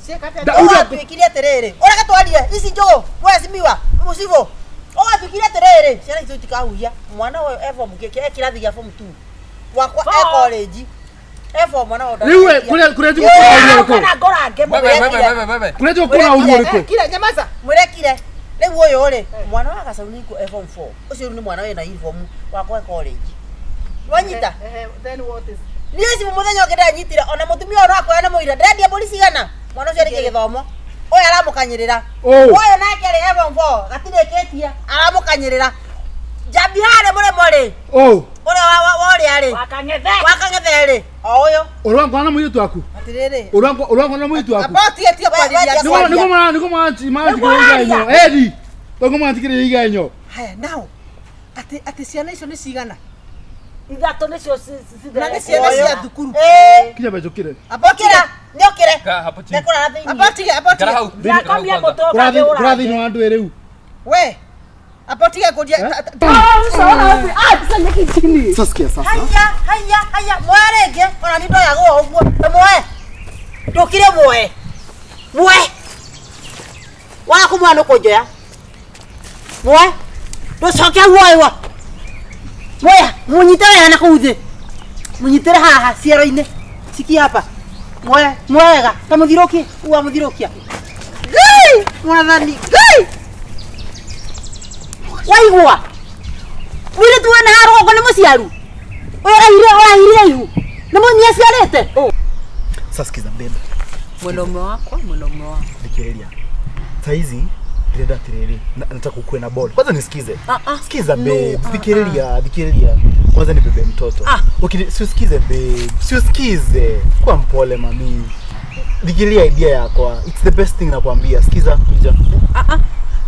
Ũgatuĩkire atĩrĩrĩ, ũreke twarie ici njũgũ, we cimiwa mũcibũ, ũgatuĩkire atĩrĩrĩ, ciana icio itikahuhia mwana ũyũ e form kĩ, e kĩrathi gĩa form 2 wakwa e college e form mwana ũyũ Rĩu we, kũrĩa kũrĩa njũgũ kũna ũru ũrĩkũ? Kana ngorange Wewe, wewe, wewe, wewe. Kũrĩa njũgũ kũna ũru ũrĩkũ? Kira nyamaza. Mwĩrekire rĩu ũyũ rĩ, mwana wa gacau nĩkuo e form 4, ũcio rĩu nĩ mwana wĩna uniform wakwa e college, wanyita? Then what is Niĩ cibũ mũthenya ũngĩ ndanyitire ona mũtumia ũyũ akwĩra nĩ mũira, ndĩrendia mbũri cigana, mwana ũcio arĩkia gĩthomo, ũyũ aramũkanyĩrĩra. Ũũ. Ũyũ nake arĩ e form 4 gatirĩkĩtie, aramũkanyĩrĩra njambi harĩa mũrĩmo rĩ, Ũũ. ũrĩa wa ũrĩa rĩ, Wakang'ethe. wakang'ethe rĩ, o ũyũ. Ũrangwana na mũirĩtu waku? Atiriri. Ũrangwana na mũirĩtu waku? Amba tie tie kwariria. Nĩguo nĩguo mara nĩguo maratigĩrĩria igenyo. Edi. Nĩguo maratigĩrĩria igenyo. Haya now. Ati ati ciana icio nĩ cigana? Ithatũ nĩcio Na nĩ ciana cia thukuru. Ĩĩ. Kinya mbe njũkĩre. Amba Ũkĩra, nĩ ũkĩre. Kaa hapo chini. Nĩkũrara thĩinĩ. Amba tige, amba Ikara tige. hau. Ikara hau Njakomia kwanza. mũtwe Kũrathi ũkambia kũrathi thĩinĩ wa andũ rĩu. We. Amba tige kũnjia. Sasa sikia sasa. Haya, haya, haya, muoe rĩngĩ, ona niĩ ndoyagwo ũguo, muoe. Ndũkire muoe. Muoe. Waga kũmuoya nĩ ũkũnjoya. Muoe. Ndũcoke muoywo. Muoya, mũnyite wega na kũu thĩ. Mũnyitĩre haha ciero-inĩ. Sikia hapa. Muoe, muoe wega. Ta mũthirũkie, uwa mũthirũkia. Ngai, mwathani, Ngai. Waigua? Mũirĩtu wĩna haha rũgongo nĩ mũciaru? Ũyũ ũrahirire ũrahirire ihu? Nĩ mũnyia aciarĩte? Sasa sikiza babe. Mwanaume wakwa, mwanaume wakwa. Thikiriria. Saa hizi ndĩrenda atĩrĩrĩ, nataka ukuwe na ball. Kwanza nisikize. Ah, ah. Sikiza No, babe, ah, thikiriria, thikiriria. Kwanza nibebe mtoto. Ah. Okay, si usikize babe, si usikize. Kuwa mpole mami. Thikiriria idea yakwa. It's the best thing nakwambia. Sikiza, kuja. Ah, ah.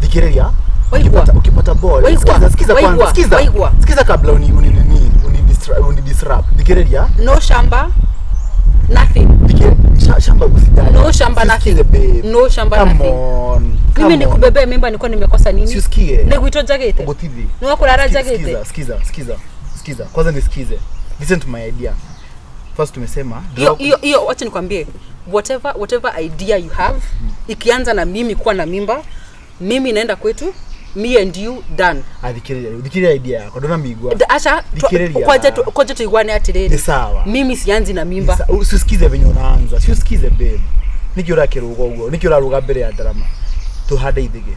Thikiriria. Waigua. Ukipata ball. Waigua. Sikiza, sikiza kwanza. Waigua. Sikiza. Waigua. Sikiza kabla uni uni nini, uni disrupt, uni disrupt. Thikiriria. No shamba, nothing. Shamba usijali. No shamba, Usikize, nothing. babe. No shamba, Come nothing. on. Mimi Come on. nikubebea mimba nilikuwa nimekosa nini? Siusikie. Nĩ gwitũ njagĩte. Gũtithi. Nĩ wakũrara njagĩte. Sikiza, sikiza, sikiza. Sikiza. Kwanza nisikize. Listen to my idea. First tumesema Hiyo hiyo hiyo, wacha nikwambie. Whatever idea you have, ikianza na mimi kuwa na mimba, mimi naenda kwetu, me and you done. Ah, thikiriria, thikiriria idea yako. Ndona migua. Acha Thikiriria. kwaja tuiguane atiriri. Ni sawa. Mimi sianzi na mimba. Usikize venye unaanza. Siusikize babe. Niki ũrakĩrũga ũguo? Niki ũraruga mbere ya ndarama? Tuhande ithĩgĩ.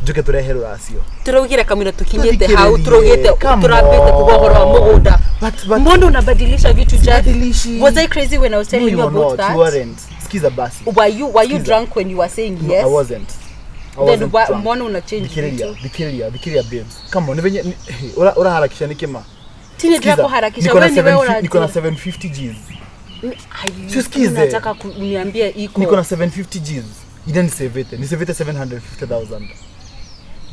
Njuke tũrehe rũracio. Turaugire kamwira tukinyite Tuthikiririe. hau turaugite Come turambite kuga uhoro wa on. mugunda. But Mbona unabadilisha vitu Jeff? Sibadilishi. Was I crazy when I was No, telling you you were about not. that? You weren't. Sikiza basi. Were you Sikiza. drunk when you were saying No, yes? I wasn't. I Then wasn't drunk. mbona una change Thikiriria, vitu? thikiriria, thikiriria babes. Come on, ni venye uraharakisha niki ma? Tini Sikiza, ndirakuharakisha niko na wewe ni wewe 750 niko na unajua. 750 Gs. Ai, Siusikize. Nataka uniambie iko. Niko na 750 Gs. Ida nisevete, nisevete 750,000.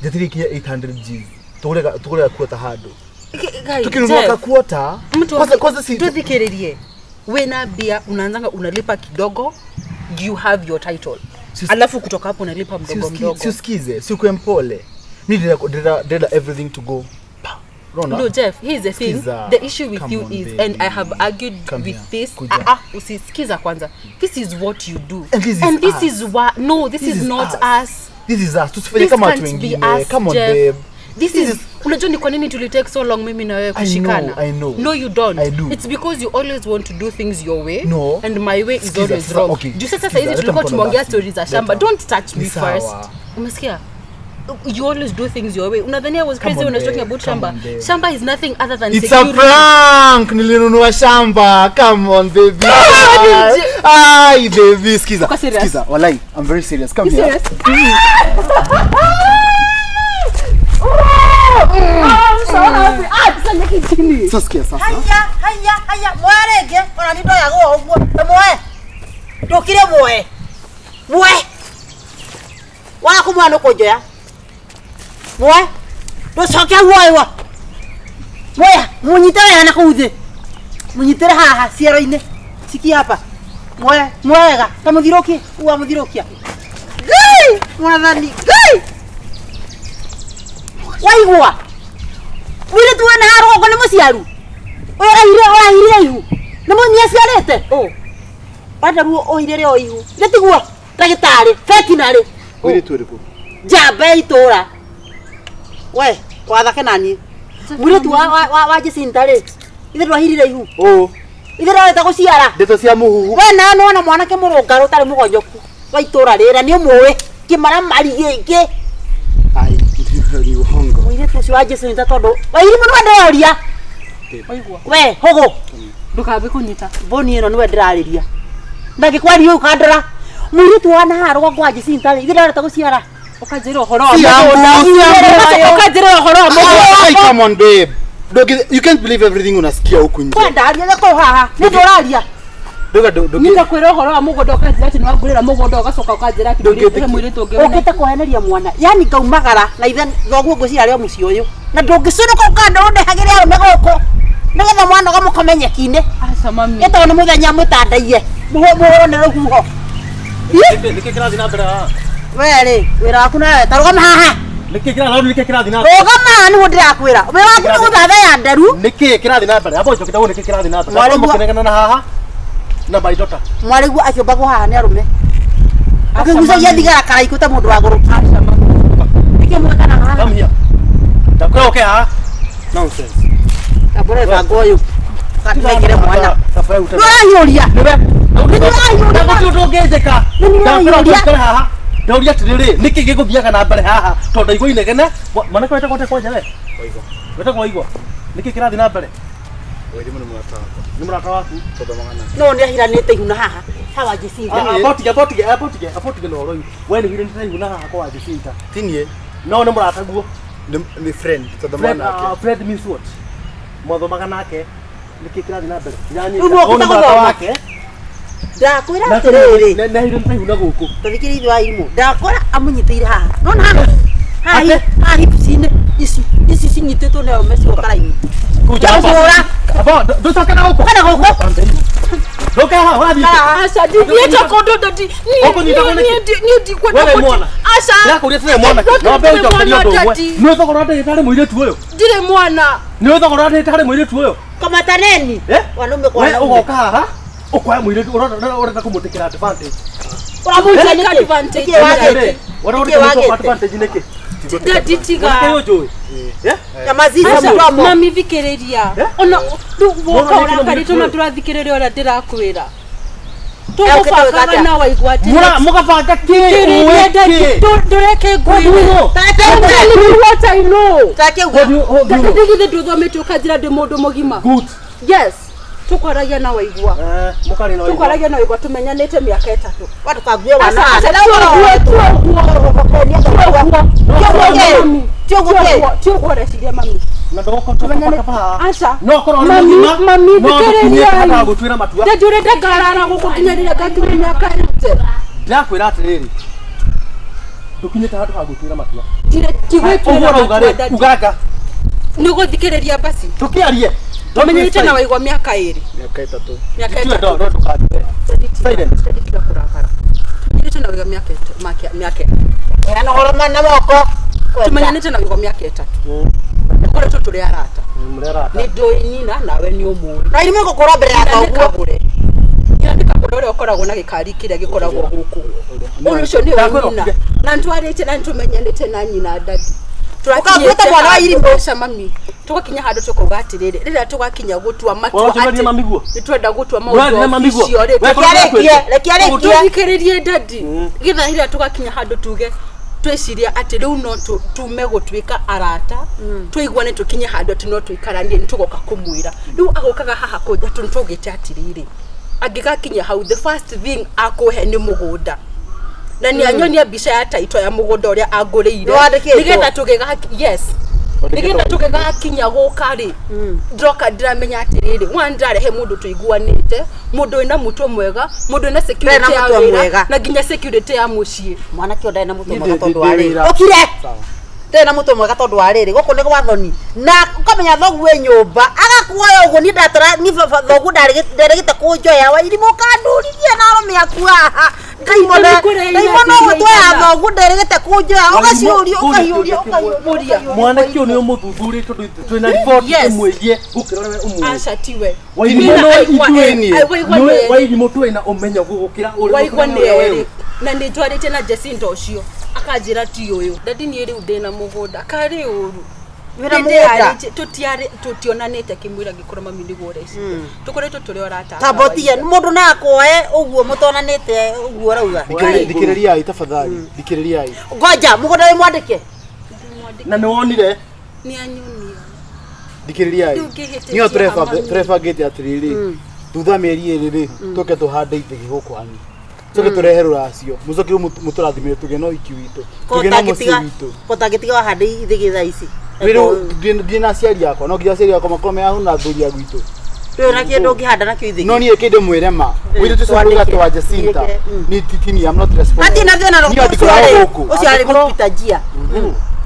Jatiri ikinya 800 Gs. Tugure kuota handu. Guy, Tukinunua Jeff, kakuota. mtu Kwanza kwanza si tuthikiririe. Wena bia unaanzanga unalipa kidogo, you have your title. Alafu kutoka hapo unalipa mdogo mdogo. Siusikize, si ukuwe mpole. Mi ndĩrenda everything to go. Pa. Unaona? No, Jeff, here's the thing. Sikiza. The issue with Come you on, is, baby. and I have argued Come with here. this. Kuja. Ah, ah, usisikiza kwanza. This is what you do. And this is and this us. is why no, this, This is is not us. us. This is us. Tusifanye This kama watu can't be wengine. us, Come on, Jeff. babe. This This is unajua ni kwa nini tuli take so long mimi na wewe I know, kushikana. I know. No, you don't. I do. It's because you always want to do things your way. No. And my way is Sikiza, always sasa, wrong. okay. Juu sasa Sikiza, hizi leta tulikuwa mkono tumeongea basi. stories za shamba. Leta. Don't touch me Ni sawa. first. Umesikia? You always do things your way. Unadhania I was Come crazy on, when I was talking babe. about Come shamba. on, babe. Shamba is nothing other than It's a security. prank. Nilinunua shamba. Come on baby. Ai baby, sikiza. Uko serious? Sikiza. Walai, I'm very serious. Come You here. serious? Sasa sikia sasa. Haya, haya, haya, muoe rĩngĩ, ona niĩ ndoyagwo ũguo, muoe. Ndũkire muoe. Muoe. Waga kũmuoya nĩ ũkũnjoya. Muoe. Ndũcoke muoywo. Muoya, mũnyite wega na kũu thĩ. Mũnyitĩre haha ciero-inĩ. Sikia hapa. Muoe, muoe wega. Ta mũthirũkie, uwa mũthirũkia. Ngai, mwathani, Ngai. Waigua? Mũirĩtu wĩna haha rũgongo nĩ mũciaru? Ũyũ ũrahirire ũrahirire ihu? Nĩ mũnyia aciarĩte? Wanda ruo ũirĩre o ihu. Nĩ tiguo ndagĩtarĩ veterinary. Mũirĩtu ũrĩkũ? Njamba ya itũra. We, wathake naniĩ. Mũirĩtu wa Jacinta rĩ, ithe ndwahirire ihu. Ũũ. Ithe ndwarĩte gũciara. Ndeto cia mũhuhu. We nawe nĩwona mwanake mũrũngarũ ũtarĩ mũgonyoku wa itũra rĩrĩa nĩ ũmũĩ kĩmaramari gĩkĩ. Ai, ni uongo. Mũirĩtu ũcio wa Jacinta tondũ Wairimũ nĩwe ndĩroria. We, hũgũ. Ndũkambe kũnyita. Mbũni ĩno nĩwe ndĩrarĩria. Ndangĩkwaria ũũ kandora. Mũirĩtu wa nahaha rũgongo wa Jacinta rĩ, ithe ndwarĩte gũciara. Ũkanjĩra ũhoro wa Si mũgũnda. ambu, si ambu. Ũkanjĩra ũhoro wa mũgũnda. Hey, come on babe. Don't, you can't believe everything unasikia huku nje. Kwendaria gĩkũyũ haha. Nĩ ndũraria. Nduga ndũngĩ Nĩngakwĩra ũhoro wa mũgũnda ũkanjĩra atĩ nĩwangũrĩra mũgũnda ũgacoka ũkanjĩra atĩ Ndũngĩtĩkia. he mũirĩtu ũngĩ wĩna Ũkĩte kũheneria mwana. Yani ngaumagara na ithe thoguo ngwĩciria arĩ o mũciĩ ũyũ. Na ndũngĩcũnũka ũkanda ũndehagĩre arũme gũkũ. Nĩgetha mwana ũgamũkome nyeki-inĩ. Aca mami. Ĩtagwo nĩ mũthenya mũtandaiye. Mũhũrwo nĩ rũhuho. Nĩkĩ kĩrathiĩ na mbere haha? We rĩ, wĩra waku nawe ta rũgama haha. Nĩkĩ kĩrathiĩ nĩkĩ kĩrathiĩ na mbere? Rũgama haha nĩguo ndĩrakwĩra. Wĩra waku nĩ gũthathaya nderu. Nĩkĩ kĩrathiĩ na mbere? Amba ũnjoke ndagwo nĩkĩ kĩrathiĩ na mbere. Mwarĩguo- Amba mũkĩnegena na haha na my daughter. Mwarĩguo akĩũmbagwo haha nĩ arũme. Ũkĩgucagia thigara karaikũ ta mũndũ wa gũrũki. Aca mami. Nĩkĩ mwĩkanaga haha? Come here. Ndakwĩra ũke haha. Nonsense. Tambũra mũbango ũyũ. Nengere mwana. Kabla ute. Nĩũrahiũria. Nĩwe. Nĩũrahiũria. Gũtirĩ ũndũ ũngĩnjĩka. Nĩũrahiũria. Ndakwĩra ũikare haha. Ndauria atĩrĩrĩ, nĩkĩ gĩgũthiaga na mbere haha tondũ ndaigua inegene. Mwanake wetagwo atĩa kwanja we? Wetagwo Waigwa. Nĩkĩ kĩrathiĩ na mbere? Wairimũ nĩ mũrata wakwa. Nĩ mũrata waku. Tũthomaga nake. No nĩ ahiranĩte ihu na haha. Hawa Jacinta. Abotige abotige abotige abotige na ũhoro ũyũ. We nĩ wĩrĩte ihu na haha kwa Jacinta. Ti niĩ. No nĩ mũrataguo. Nĩ friend tũthomaga Fred, nake. Fred means what? Mwathomaga nake. Nĩkĩ kĩrathiĩ na mbere? Rĩu nĩũkĩte gũthoma? wake. Ndakwĩra atĩrĩrĩ. Nĩ ahirĩte ihu na gũkũ. Tathikĩrĩria ithe wa irimũ. Ndakora amũnyitĩire haha. Nona haha. Haha haha hips-inĩ ici ici cinyitĩtwo nĩ arũme cigoka raini. Ndakũhũra. Aba, ndũcoke na gũkũ. Kana gũkũ. Ndũke haha, ũrathiĩ kũ? Aca ndithiĩte kũndũ ndadi. Ũkũnyitagwo nĩkĩ? Niĩ ndikwenda Wewe kũti- mwana. Aca. Ndĩrakũria atĩrĩrĩ mwanake. Ndirĩ No ambe ũnjokerie mwana, ũndũ ũmwe. daddy. Nĩ thogora wa ndagĩtarĩ mũirĩtu ũyũ. Ndirĩ mwana. Nĩ thogora wa ndagĩtarĩ mũirĩtu ũyũ. Kamataneni. Eh? Wanaume kwa We wanaume. ũgoka haha ũkoya mũirĩtu ũrenda kũmũtĩkĩra advantage. Ũramũnyita Take nĩkĩ? advantage. Nĩkĩ wagĩte? Ũrenda Nĩkĩ kũmũtĩkĩra wagĩte? advantage nĩkĩ? Daddy tiga. Mwanake ũyũ njũĩ. Eh? Nyamaziza Aca, mũromo. mami thikĩrĩria. Eh? Ona rĩu woka Mwana nĩkĩ na ũrakarĩte mũirĩtu ona ũyũ? ndũrathikĩrĩria ũrĩa ndĩrakwĩra. Ũkĩte gwĩka Tũgũbangaga atĩa? na waigua atĩ Mũgabanga kĩ? Thikĩrĩria Ũĩ daddy, kĩ? ndũreke ngwĩre. Take I'm uge. telling you what I know. Take uge. Daddy githĩ ndũthomete ũkanjĩra ndĩ mũndũ mũgima. Good. Yes. Tũkwaragia na waigua. Eh, mũkarĩ na waigua. Tũkwaragia na waigua tũmenyanĩte mĩaka ĩtatũ. Watu kague wana. Aca, aca, ti ũguo, ti ũguo. Mami. Ti ũguo kĩ? Ti ũguo ũreciria mami. Na ndũgũkorwo tũkabaka haha. Aca. No korwo nĩ Mami, mũgima, mami, no ndũkinyĩte thikĩrĩriai. handũ ha gũtuĩra matua. Daddy ũrenda ngarara gũkũ nginya rĩrĩa ngakinya mĩaka ĩte. Ndĩrakwĩra atĩrĩrĩ, ndũkinyĩte handũ ha gũtuĩra matua. Ndirĩ- ti Ũguo gwĩtuĩra ũrauga matua, rĩ, daddy. uganga. Nĩ ũgũthikĩrĩria basi. Tũkĩarie. Tũmenyerete na waigua mĩaka ĩrĩ. Mĩaka ĩtatũ. Mĩaka Tue ĩtatũ. ndo ndũkatue. Silent. Daddy tiga kũrakara. Tũmenyerete na waigua mĩaka ĩtatũ. Mĩaka Ena ũhoro na moko. Tũmenyanĩte na waigua mĩaka ĩtatũ. Tũkoretwo tũrĩ arata. Mũrerata. Nĩ ndũĩ nyina nawe nĩ ũmũĩ. Na irimũ gũkũra mbere ya Nginya thoguo. nĩkagũre. Nginya nĩkagũre ũrĩa ũkoragwo na gĩkari kĩrĩa gĩkoragwo gũkũ. Ũyũ ũcio nĩwe Ndakwĩra nyina. ũkire. Na nĩtwarĩtie na nĩtũmenyanĩte na nyina daddy. Ũkabuĩte mwana wa irimũ. Aca mami. Tũgakinya handũ tũkauga atĩrĩrĩ, rĩrĩa tũgakinya gũtua matua Ũracokeria mami guo? nĩtwenda gũtua Ũrathi na maũndũ mami guo? official rĩ, We Reke arĩkie, reke arĩkie. tũthikĩrĩrie daddy. Getha rĩrĩa tũgakinya handũ tuge twĩcirie atĩ rĩu no tume gũtuĩka arata tũiguane tũkinye handũ atĩ no tũikaranie nĩ tũgoka kũmwĩra rĩu agokaga haha kũnja tũ nĩtũgĩte atĩrĩrĩ angĩgakinya hau the first thing akũhe nĩ mũgũnda na nĩ anyonia mbica ya taito ya mũgũnda ũrĩa angũrĩire Nĩwandĩkĩtwo? nĩgetha tũgĩga yes nĩgetha tũgĩgakinya gũka rĩ ndroka ndĩramenya atĩrĩrĩ one ndĩrarehe mũndũ tũiguanĩte mũndũ wĩna mũtwe mwega mũndũ wĩna security ya mũtwe wĩra mwega. na nginya security ya mũciĩ Mwanake ũyũ ndarĩ na mũtwe Niĩ mwega ndĩ- tondũ ndĩ warĩ. wĩra. Ũkire. Sawa. Ndĩrĩ na mũtwe mwega tondũ wa rĩrĩ gũkũ nĩ gwa thoni na ũkamenya thoguo wĩ nyũmba agakuoya ũguo niĩ ndatara niĩ baba thoguo ndarĩgĩte kũnjoya wairimũ ũkandũrithia na arũme aku haha ndaimono gũtwoya thoguo ndarĩgĩte kũnjoya ũgaciũria ũkahiũria ũkahiũria. Mwanake ũyũ nĩ ũmũthuthurie tondũ twĩna riboti Yes. ĩmwĩgiĩ gũkĩra ũrĩa we ũmũĩ. Aca tiwe. Wairimũ no Waigua ithuĩ nĩ- niĩ. waigua Nĩwe nĩ- Wairimũ twĩna ũmenyo gũgũkĩra ũrĩa Waigua nĩ ũrĩa we erĩ ũĩ. na nĩ njwarĩtie na Jacinta ũcio akanjĩra ti ũyũ dadi niĩ rĩu ndĩna mũgũnda karĩ ũru. Wĩna mũgũnda? Tũtionanĩte kĩmwĩra ngĩkorwo mami nĩguo ũreciria tũkoretwo tũrĩ orata a tambotiga kawaida. mũndũ no akuoe ũguo mũtonanĩte ũguo ũrauga. Thikĩrĩriai tafadhali, thikĩrĩriai. Ngoja mũgũnda wĩ mwandĩke. Na nĩ wonire Nĩ anyonia. Thikĩrĩriai. Rĩu ngĩhĩtĩtie Niyo hamwe. tũrebangĩte atĩrĩrĩ, thutha mĩeri ĩrĩ rĩ, tũke tũhande ithĩgĩ gũkũ anyu, tũke tũrehe rũracio, mũcoke rĩu mũtũrathimĩre tũgĩe na ũhiki witũ, tũgĩe na mũciĩ witũ. Kotangĩtiga wahande ithĩgĩ thaa ici. Rĩu ndirĩ na aciari akwa, no nginya aciari akwa makorwo me ahu na athuri a gwitũ. Ndũrĩ na kĩndũ ũngĩhanda nakĩo ithĩgĩ. No niĩ kĩndũ mwĩre ma mũirĩtu ũcio Twandĩke. mũrũgate wa Jacinta Twandĩke, ni titini, I'm not responsible. Hatirĩ na thĩna Niĩ ndikoragwo gũkũ. ũcio arĩ mũpita njia.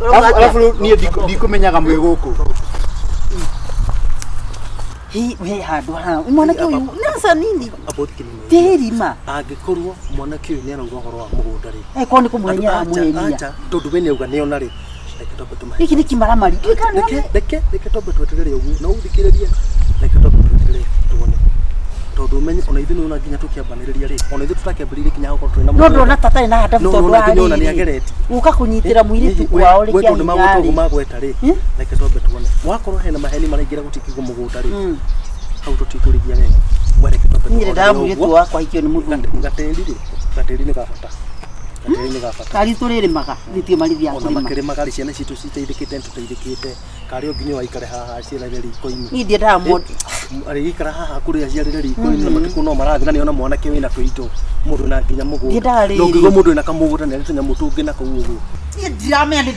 Ũrauga Alafu atĩa? alafu rĩu niĩ ndikũmenyaga mwĩ gũkũ. Hi, we handũ haha mwanake ũyũ nasa nini Abothikĩrĩria. tĩri ma Angĩkorwo mwanake ũyũ nĩ arauga ũhoro wa mũgũnda rĩ, eko nĩ kũmũhenia aramũhenia. acha tondũ we nĩauga nĩona rĩ, reke twambe tũmahe. Gĩkĩ nĩ kĩmaramari. Reke reke reke twambe tweterere ũguo na ũthikĩrĩrie, reke twambe tweterere tuone tondũ ũmenye ona ithuĩ nĩwona nginya tũkĩambanĩrĩria rĩ, ona ithuĩ tũtakĩambĩrĩirie nginya gũkorwo twĩna No mũgũnda. ndona tata ĩna handabu No tondũ nona wa nginya ona rĩrĩ. nĩageretie. Gũka kũnyitĩra mũirĩtu kwao rĩ we kĩa tondũ hinya magweta ũguo rĩ. magweta rĩ, reke twambe tuone wakorwo hena maheni maraingĩra gũtikigwo mũgũnda rĩ, hau tũtikũrĩria wega. We reke twambe Niĩ tuone ndendaga mũirĩtu ũguo. wakwa ahikio nĩ mũthuri. Gatĩri rĩ, gatĩri nĩ ga bata, gatĩri nĩ ga bata. Kari tũrĩrĩmaga nĩtie marithia Ona kũrĩma. makĩrĩmaga rĩ, ciana citũ citeithĩkĩte nĩtũteithĩkĩte karĩ o nginya waikare haha aciarĩre riko-inĩ. Niĩ ndiendaga mũndũ. Arĩgĩikara haha kũrĩa aciarĩre riko-inĩ na matukũ no marathiĩ na nĩona mwanake wĩna tũindo mũndũ na nginya mũgũnda. Ndiendaga rĩrĩ. Na ũngĩigua mũndũ wĩna kamũgũnda nĩ arĩ tũnyamũ tũngĩ na kũu ũguo. Niĩ ndiramenya nĩ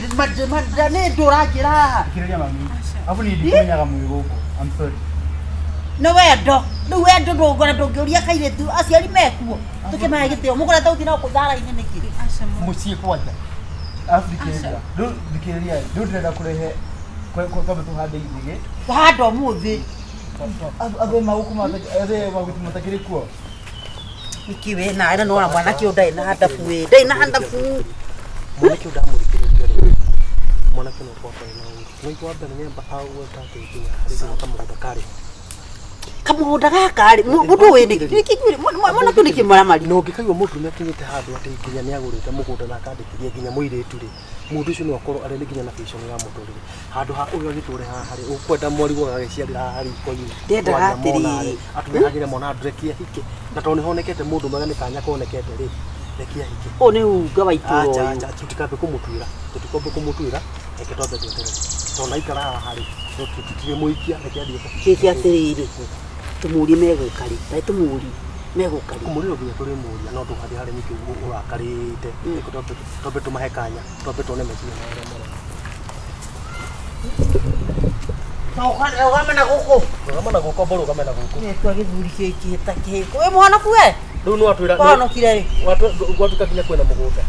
ndũ ũranjĩra haha. Thikĩrĩria mami, alafu niĩ ndikũmenyaga mwĩ gũkũ. I'm sorry. Nĩ wendo rĩu wendo ndũngora ndũngĩũria kairĩtu aciari mekuo tũkĩmahe gĩtĩo mũgũra ta ũthiĩ nao kũ thara-inĩ nĩkĩ. Mũciĩ kwanja. Alafu thikĩrĩria, rĩu thikĩrĩriai, rĩu ndĩrenda kũrehe twambe tũhande ithĩgĩ. Wahanda ũmũthĩ. Athe magũkũ athe magũkũ matakĩrĩ kuo. Nĩkĩ we nawe na nĩwona mwanake ũyũ ndarĩ na handabu ĩ ndarĩ na handabu. Mwanake ũyũ ndamũthikĩrĩria rĩ, mwanake no akorwo atarĩ na ũru. Nĩwaigua wa mbere nĩamba agweta atĩ nginya harĩ nginya kamũgũnda karĩ. Kamũgũnda gaka rĩ mũndũ ũyũ nĩkĩ mwanake ũyũ nĩ kĩmaramari. Na ũngĩkaigua mũndũrũme akinyĩte handũ atĩ nginya nĩagũrĩte mũgũnda na akandĩkithia nginya mũirĩtu rĩ, mũndũ ũcio no akorwo arĩ nginya na vision ya mũtũrĩre. Handũ ha ũyũ agĩtũre haha rĩ, ũkwenda mwarigwo agagĩciarĩra haha riko-inĩ. Ndendaga Mwana mona atĩrĩrĩ. rĩ, atũrehagĩre mwana andũ ahike. Na tondũ nĩhonekete mũndũ mwega nĩ kanya konekete rĩ, reke ahike. Ũyũ nĩ unga wa itũra Acha ũyũ. acha tũtikambe kũmũtuĩra, tũtikambe kũmũtuĩra, reke twambe tweterere. Tondũ aikara haha rĩ, tũtirĩ mũikia, reke athiĩ. Kĩke atĩrĩrĩ tũmũrie megũka rĩ tarĩ tũmũrie megũka rĩ. Kũmũrĩra nginya tũrĩmũria no ndũgathiĩ harĩa ningĩ ũrakarĩte. Reke twambe tũmahe kanya, twambe tuone meciria mao ũrĩa marauga. Rũgama na gũkũ. Rũgama na gũkũ, amba ũrũgame na gũkũ. Nĩtwa gĩthuri gĩkĩ ta kĩhĩko. Wĩ mũhonoku we? Rĩu nĩ watwĩra Wahonokire rĩ? Gwatuĩka nginya kwĩna mũgũnda.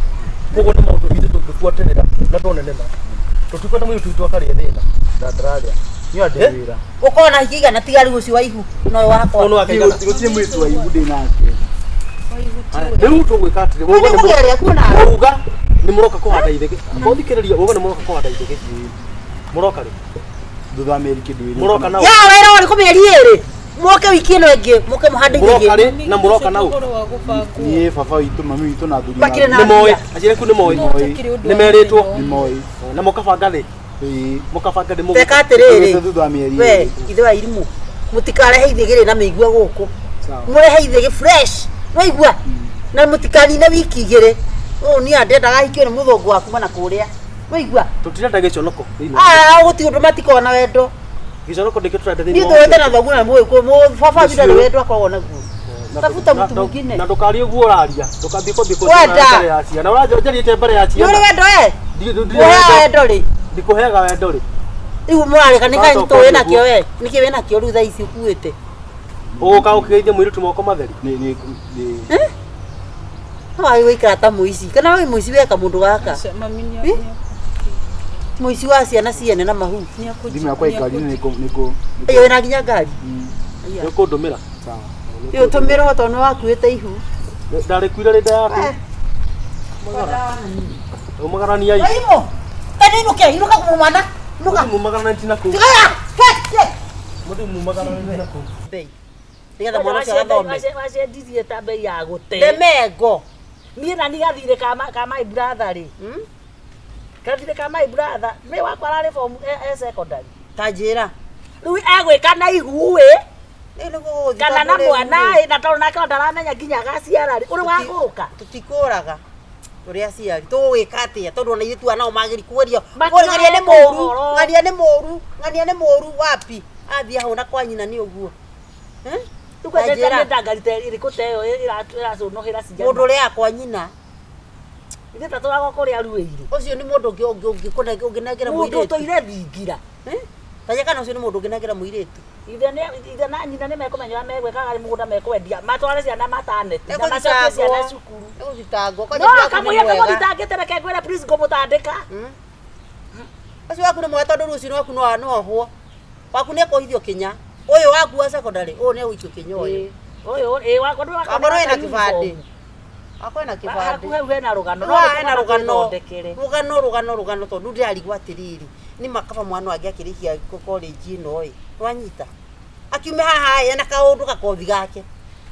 Koguo nĩ maũndũ ithuĩ tũngĩbuatĩrĩra na tuone nĩma. Tũtikwenda mũirĩtu witũ akarĩe thĩna. Ndararĩa. Niĩ andĩ wĩra. Ũkorwo na hiki igana tiga rĩu ũcio wa ihu no ũyũ wakwa. Ũyũ nĩ wakaigana. Gũtirĩ mũirĩtu wa ihu ndĩ nake. Rĩu tũgwĩka atĩrĩ, Ũyũ nĩ kũgeria kuona. Wauga nĩ mũroka kũhanda ithĩgĩ. Mũthikĩrĩria, wauga nĩ mũroka kũhanda ithĩgĩ. Mũroka rĩ? Thutha wa mĩeri kĩndũ ĩrĩ. Mũroka nao. Ya wĩra ũrĩkũ mĩeri ĩrĩ? Moke wiki ĩno ĩngĩ moke mũhande Mũroka ithĩgĩ. rĩ na mũroka nao. Ũhoro wa gũbangwo. Niĩ baba witũ, mami witũ na athuri. Makĩrĩ na Nĩ moĩ, mbia. aciari aku nĩ moĩ. Gũtakĩrĩ ũndũ Nĩ merĩtwo. Nĩ moĩ. Na mũkabanga rĩ? Ĩĩ. Mũkabanga nĩ Teka mũgũka. atĩrĩrĩ. Thutha wa mĩeri We ĩrĩ. ithe wa irimũ mũtikarehe ithĩgĩ rĩ na mĩigua gũkũ. Sawa. Mũrehe ithĩgĩ fresh. Waigua? Na mũtikanine wiki igĩrĩ. Ũũ niĩ ndendaga ahikio nĩ mũthũngũ wa kuma na kũrĩa. Waigua? Tũtirenda gĩconoko thĩinĩ wa- Ah, gũtirĩ ũndũ matikoragwo na wendo. Gĩconoko nĩkĩo tũrenda thĩinĩ Niĩ wa tũwĩte mũciĩ. na thoguo na mũgĩkũyũ baba witũ ndarĩ wendo akoragwo naguo. Na- Tafuta na- mtu na- mwingine. Na ndũkarie ũguo ũraria. Ndũkambie kwambia Wenda. kũnjĩra mbere ya ciana. Ũranjarĩte mbere ya Nĩ ũrĩ ciana. wendo we? Ndirĩ Ũheaga wendo. wendo rĩ? Ndikũheaga wendo rĩ. Rĩu mũrareka nĩ Ũgacoka kaĩ tũĩ nakĩo ũguo. we? Nĩkĩ wĩ nakĩo rĩu thaa ici ũkuĩte? Ũgũka ũkĩgeithia mũirĩtu moko matheri. Nĩ nĩ nĩ No wagĩ gũikara ta mũici. Kana wĩ mũici weka mũndũ gaka? Mami nĩ Eh? Mũici wa ciana ciene na mahu. Thimũ yakwa ĩ ngari-inĩ nĩngũ Ĩyo wĩna nginya ngari. Nĩ ũkũndũmĩra. Sawa. Ĩyo tũmĩra tondũ nĩ wakuĩte ihu. Ndarĩkuire rĩ nda yaku. Umagarania i. Waimo. Tani inuke, inuka kumumana. Inuka. Mumagarania na kũu. Tigaya. Ke, ke. Mũndũ mumagarania na kũu. Bei. Nĩgetha mwana ũcio athome. Wacendirie ta bei ya gũte. Demengo. Niĩ na niĩ gathirĩ ka my brother rĩ. Gathirĩ ka my brother nĩ wakwa ararĩ form e secondary. Ta njĩra. Rĩu egwĩka na ihu ĩ Rĩu nĩguo gũgũthiĩ kana na tondũ rĩu mwana rĩ, ĩ na tondũ nake ndaramenya nginya agaciara rĩ ũrĩ wagũrũka. Tũtikũraga. Tũrĩ aciari tũgwĩka atĩa tondũ ona ithuĩ nao magĩri kugeria Matirahe ng'ania nĩ mũru ũhoro. ng'ania nĩ mũru ng'ania nĩ mũru wapi athiĩ ahũna kwa nyina nĩ ũguo. Eh? Rĩu Ta njĩra. kwendete nĩ ndangari ta ĩrĩkũ ta ĩyo ĩracũnũhĩra ciana. Mũndũ ũrĩa kwa nyina Ithuĩ ta tũragwo kũrĩa ruĩirũ. ũcio nĩ mũndũ ũngĩnengera Mũndũ mũirĩtu. ũtũire thingira. Eh? Ta kana ũcio nĩ mũndũ ũngĩnengera mũirĩtu. Ithe na nyina nĩ mekũmenya ũrĩa megwĩkaga rĩ mũgũnda mekwendia matware ciana mataneti na macokie ciana cukuru. Egũthitangwo. No kamũira kamũthitangĩte reke ngwĩre please ngũmũtandĩka. Ũcio waku nĩ mwega tondũ rũciũ waku no ohwo. Waku nĩ ekũhithio kinya. Ũyũ waku wa secondary ũyũ nĩ egũikio kinya ũyũ. Ũyũ ĩ wakwa ndũ wakwa Wakwa wĩna kĩbandĩ. Wakwa wĩna kĩbandĩ. Haku hau hena rũgano. No hena rũgano. Rũgano. Rũgano rũgano rũgano tondũ ndĩrarigwo atĩrĩrĩ nĩ makaba mwana wangĩ akĩrĩkia college ĩno ĩ. Nwanyita. Akiume haha ĩ na kaũndũ gakothi gake.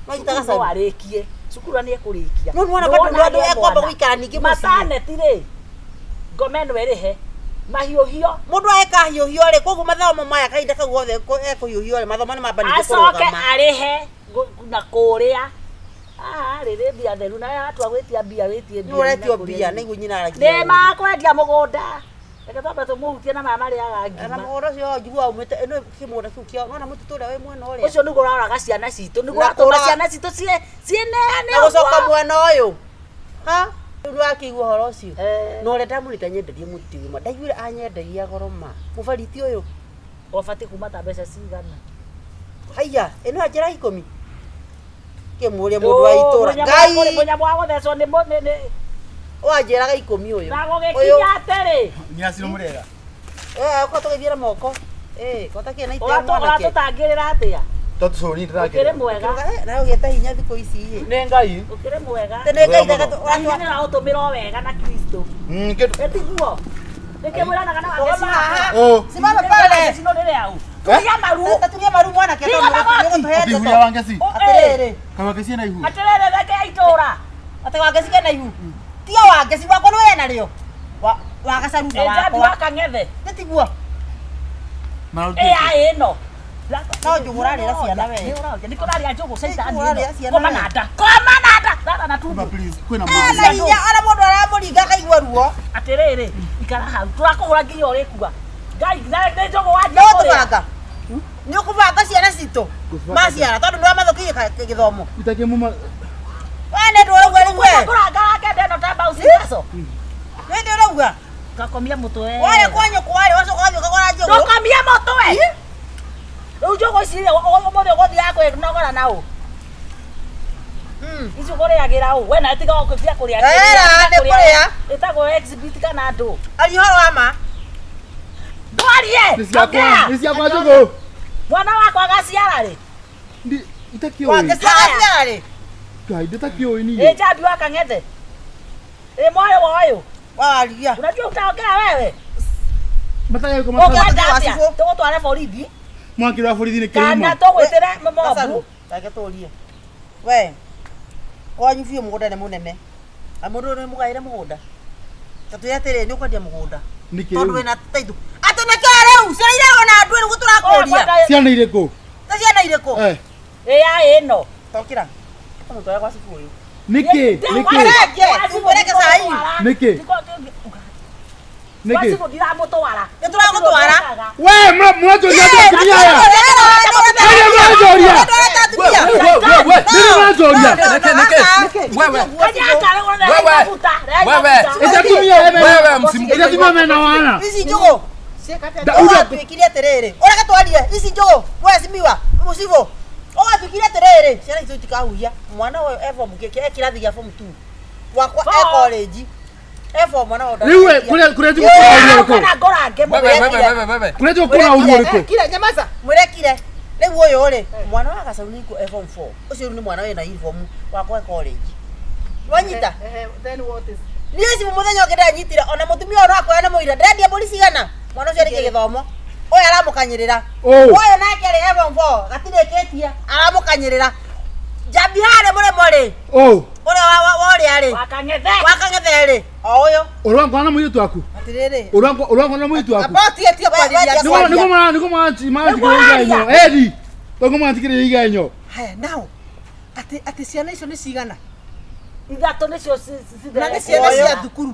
Nwanyita No gacaru. arĩkie. Cukuru nĩ ekũrĩkia. No nĩwona bado nĩ andũ ekwamba gũikara ningĩ mũciĩ. Mataneti rĩ ngoma ĩno ĩrĩhe mahiũhio Mũndũ ekahiũhio rĩ koguo mathomo maya kahinda kau gothe ekũhiũhio rĩ mathomo nĩ mamba ningĩ acoke kũrũgama. arĩhe na kũrĩa haha rĩ rĩ mbia theru na watua gwĩtia mbia wĩtie Nĩ ũretio mbia nĩguo nyina aragia. nĩ makwendia mũgũnda reke twambe tũmũhutie na maya marĩaga Na ngima mũgũnda ũcio njiguaga umĩte ĩno kĩmũgũnda kĩu kĩao nona mũtitũ ũrĩa wĩ mwena ũrĩa. ũcio nĩguo ũraũraga ciana citũ nĩguo Na ũratũma kũra- ciana citũ ciĩneane Na gũcoka mwena ũyũ. Ha? Rĩu nĩwakĩigua ũhoro ũcio. Na ũrĩa ndamwĩrĩte anyenderie mũtitũ ma ndaiguire anyenderia goro ma. Mũbariti ũyũ. ũbatiĩ kuma ta mbeca cigana Haiya ĩno ya njĩra ikũmi. Kĩmũria mũndũ wa itũra. Ngai mũnyamũ wa gũthecwo nĩ wanjĩraga ikũmi ũyũ. na gũgĩkinya atĩrĩ Nyaciro mũrega. Eh, ũka tũgĩthiĩ na moko. Eh, kota kĩ na ite mwanake. ũratũtangĩrĩra atĩa Tondũ tũcũri ũkĩrĩ ndĩrakĩra. mwega Nawe ũgĩte hinya thikũ ici ĩ. Nĩ Ngai. ũkĩrĩ mwega Tene Ngai na hinya nĩ ũraũtũmĩra o wega na Kristo Kĩndũ. ĩtiguo nĩkĩmwĩranaga na Rũgama haha. Oh. Simama pale. Cino rĩrĩ au turia maru Taturia maru mwanake Tiga tondũ magoti. nĩũgũtũhe Ati ihu ndeto. ya Wangeci. Atĩrĩrĩ. Kaĩ Wangeci ena ihu. atĩrĩrĩ reke itũra Atĩ Wangeci kena ihu. Tiga Wangeci wakwa nĩ wena rĩo. Wa gacaru na njambi wakwa. wa kang'ethe Nĩ tiguo. ĩa ĩno No njũgũ ũrarĩra ciana we. nĩkĩo ũrarĩa njũgũ caitani Nĩ ũrarĩa ĩno ciana koma we. na nda koma na nda rara na tumbo Please, kwĩna Ena mũndũ. hinya ona mũndũ aramũringa akaigua ruo. atĩrĩrĩ ikara hau tũrakũhũra nginya ũrĩkua ngai nĩ njũgũ wanjia Nĩ kũrĩa ũgũtũbanga. Nĩ ũkũbanga ciana citũ. Maciara tondũ nĩ wamathũkĩire gĩthomo. Itakĩmuma. We nĩ ndũ ũrauga rĩu we. kũranga kende ĩno ta mbaũ cigaco Nĩ ndũ ũrauga. ngakomia mũtwe Warĩa kwa nyũkwa warĩ wacoka wathiĩ ũkagũra njũgũ. ndũkomie mũtwe rĩu njũgũ ici rĩ ũmũthĩ ũgũthiaga kwĩnogora na ũ ici ũkũrĩagĩra ũ we nawe tiga gũtia kũrĩa Era, nĩ kũrĩa. ĩtagwo exhibit kana ndũ Aria ũhoro wa ma. ndwarie Nĩ ciakwa, ongea nĩ ciakwa njũgũ. mwana wakwa agaciara rĩ Ndi itakĩũĩ. Wangeci agaciara rĩ. Ngai ndĩtakĩũĩ ĩ niĩ. njambi wa kang'ethe ĩ mwarĩ wa ũyũ Waria. unajua utaongea wewe Matagĩ kũma. ũngĩenda wa atĩa cibũ. tũgũtware borithi Mwaki wa borithi nĩ kana kĩruma. tũgwĩtĩre mobu Gacaru, reke tũrie. We kwanyu biũ mũgũnda nĩ mũnene. Na mũndũ nĩ mũgaĩre mũgũnda. Ta twĩre atĩrĩrĩ nĩ ũkwendia mũgũnda. Nĩkĩ Tondũ rĩu? wĩna taitũ. Atĩ nĩkĩo rĩu ciana irerwo na andũ nĩguo tũrakũria. Ciana irĩkũ? Ta ciana irĩkũ? Eh. ĩ ya ĩno Tokĩra. Tũmũtware kwa cibũ ũyũ. Nĩkĩ? Nĩkĩ? Tũmũreke cai. Nĩkĩ? Nĩkĩ? Wacibũ ndiramũtwara Nĩ tũragũtwara. We mũranjũria andũ atumia aya. Arĩa mũranjũria. Nĩ mũranjũria. Ĩte atumia aya mena. Wewe msimu. Ĩte atumia mena wana. Ici njũgũ. Ũgatuĩkire atĩrĩrĩ ũreke twarie ici njũgũ wecimiwa mũcibũ ũgatuĩkire atĩrĩrĩ ciana citũ itikahuhia mwana ũyũ e form e kĩrathi gĩa form 2 wakwa e Four. college Form 1 Rĩu we kũrĩa kũrĩa njũkũ na ũru Kana ngorange Wewe wewe wewe wewe. Kũrĩa njũkũ na ũru ũrĩkũ? Kira nyamaza. Mwĩrekire. Rĩu ũyũ rĩ, mwana wa Gacau nĩ form 4. Ũcio rĩu nĩ mwana wĩna uniform wakwa college. Wanyita? Then what is Niĩ cibu mũthenya ũngĩ ndanyitire ona mũtumia ũyũ no akwĩra nĩ mũira ndĩrendia mbũri cigana mwana ũcio arĩkia gĩthomo ũyũ aramũkanyĩrĩra ũyũ nake arĩ form 4 gatirĩkĩtie aramũkanyĩrĩra njambi harĩa mũrĩmo rĩ ũrĩa wa ũrĩa rĩ Wakang'ethe. Wakang'ethe rĩ o ũyũ Ũrangwa na mũirĩtu waku? Atirĩrĩ. Ũrangwa na mũirĩtu waku? Amba tige tige kwarĩria. Nĩguo nĩguo mara nĩguo mara manjikĩrĩria igenyo. Edi. Nĩguo manjikĩrĩria igenyo. Haya now. Atĩ atĩ ciana icio nĩ cigana? Ithatũ nĩcio Na nĩ ciana cia thukuru.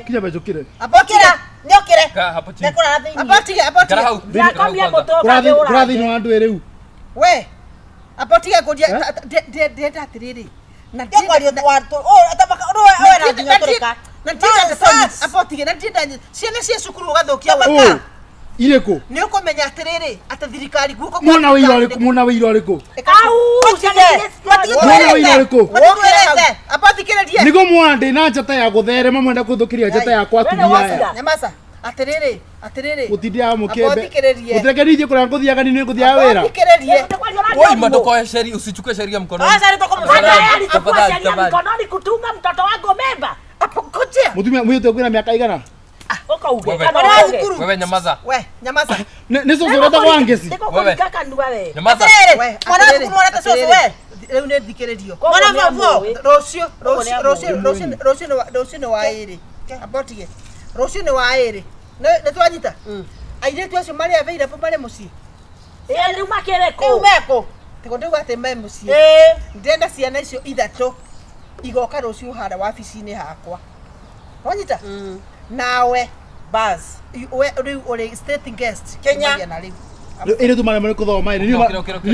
Kinya mbenjũkĩre. Amba ũkĩra nĩũkĩre Kaa hapo chini. nĩkũrara thĩinĩ Amba tige amba Ikara tige. hau. Ndakomia mũtwe Kũra thĩinĩ wa ndwĩ rĩu. We. Amba tige kũnjia ndĩrenda atĩrĩrĩ. Na Ndĩkwaria ũyũ nginya tũrĩka. Na ndĩrenda ndeto amba tige na ndĩrenda ciana cia cukuru ũgathũkia we. Irĩkũ? Nĩ ũkũmenya atĩrĩrĩ atĩ thirikari guoko kwa Mwona wĩira ũrĩkũ? Mwona wĩira ũrĩkũ? Mwona wĩira ũrĩkũ? Amba thikĩrĩrie. Nĩguo mwana ndĩ na njata ya gũtherema mwenda kũthũkĩria njata yakwa atumia aya. Nyamaza. Atĩrĩrĩ, atĩrĩrĩ. Gũtindia Amba mũkĩmbe. thikĩrĩrie. Gũtireke nithiĩ kũrĩa ngũthiaga nĩ ngũthiaga wĩra. Thikĩrĩrie. Woi matokoe sheria usichukue sheria mkononi. Acha Tayari chukua Tafadhali, sheria tafadhali. mkononi kutunga mtoto wangu mimba. Hapo ngojea. Mũtumia mũirĩtu waku ena mĩaka igana? Ũkauge Wewe. kana Mwana wa uge. thukuru. Wewe nyamaza. We, nyamaza. Nĩ cũcũ ũretagwo Wangeci? Wewe. Nĩgũkũringa kanua we. Nyamaza. Atĩrĩrĩ, We, mwana wa atĩrĩrĩ, thukuru mwana ta cũcũ we. Rĩu nĩ thikĩrĩrio. Mwana wa form 4. Rũciũ, rũciũ, rũciũ, rũciũ, rũciũ nĩ wa rũciũ nĩ wa ĩrĩ. Amba ũtige. Rũciũ nĩ wa ĩrĩ. Nĩ twanyita? Airĩtu acio marĩ available marĩ mũciĩ. Ĩ rĩu makĩrĩ Rĩu kũ? mekũ? Tigo ndauga atĩ me mũciĩ. Ĩĩ. Ndĩrenda ciana icio ithatũ igoka rũciũ harĩa wabici-inĩ hakwa. Wanyita? Nawe Bas. we rĩu ũrĩ state guest. Kenya. Kumagia na rĩu. Airĩtu maremwo nĩ gũthoma ĩ. Ũkĩra, ũkĩra, ũkĩra.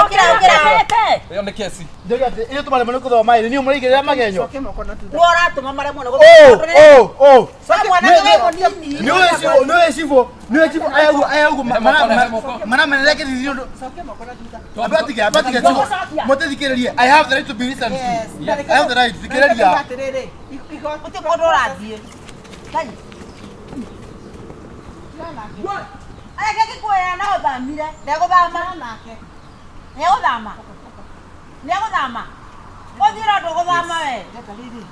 Ũkĩra, ũkĩra, ũkĩra. Hiyo ni kesi. Airĩtu maremwo nĩ gũthoma ĩ. Nĩ mũraigĩrĩra magenyo. Cokia moko na thutha. Nĩ ũratũma maremwo nĩ Oh, oh. Mwana wĩ mũnini. Nĩũĩ cibũ, nĩũĩ cibũ ayaguo ayaguo marameneria kĩthithio ũndũ. Cokia moko na thutha. Amba tige, amba tige cibũ. Mũtithikĩrĩrie. I have the right to be listened to. I have the right. Thikĩrĩria. Atĩrĩrĩ, igoti Gũtirĩ kũndũ ũrathiĩ. Ngai. Areke ngĩkwĩra no ũthamire. Ndegũthama. Nĩegũthama. Nĩegũthama. Ũthiĩ no ndũgũthama we.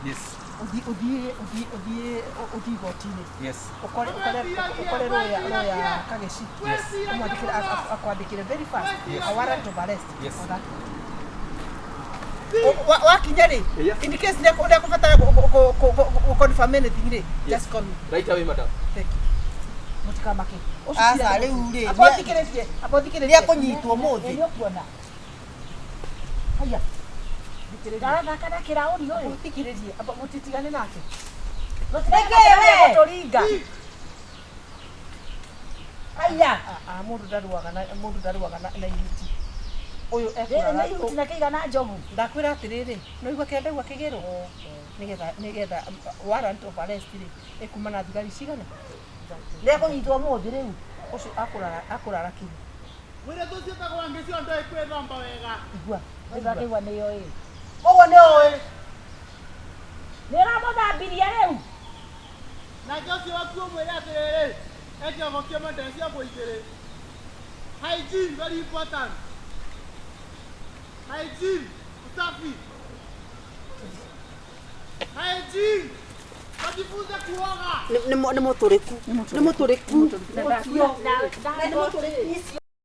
Yes. Ũthiĩ ũthiĩ ũthiĩ ũthiĩ ũthiĩ igoti-inĩ. Yes. Ũkore ũkore ũkore lawyer lawyer Kageci. Yes. Ũmwandĩkĩre akwandĩkĩre very fast. Yes. A warrant of arrest. Yes. On that. Wakinya rĩ, in case nĩekũbatara gũ confirm anything rĩ, just call me. Right away madam. Thank you. Mũtikamake. Ũcio Aca, rĩu rĩ, Amba ũthikĩrĩrie, amba ũthikĩrĩrie. Nĩekũnyitwo ũmũthĩ. Nĩũkuona. Haya. Ndarathaka na kĩraũri ũyũ. Mũthikĩrĩrie, amba mũtitigane nake. Nĩkĩ we? Gũtũringa. Aya. Ah, mũndũ ndarũaga na mũndũ ndarũaga na ihuti. Ũyũ Rĩrĩ ekũrara. nĩ ihuti na kĩigana njogu. Ndakwĩra atĩrĩrĩ, no igua kĩrĩa ndaigua kĩgĩrwo nĩgetha nĩgetha warrant of arrest rĩ ĩkuma na thigari cigana. Nĩekũnyitwo ũmũthĩ rĩu. Ũcio akũrara akũrara kinya. Mũirĩtu ũcio wĩtagwo Wangeci o ndoĩ kwĩthamba wega. Igua. Ndĩraigua nĩyo ĩ. Ũguo nĩ ũĩ. Nĩ ũramũthambirie rĩu. Nake ũcio waku ũmwĩre atĩrĩrĩ, ekĩogo kĩmwe ndeciongo igĩrĩ. Hygiene very important. Hygiene, usafi. Hygiene. Wajifunze kuoga. Nĩ mũtũrĩku. Nĩ mũtũrĩku. Na Nĩ mũtũrĩku.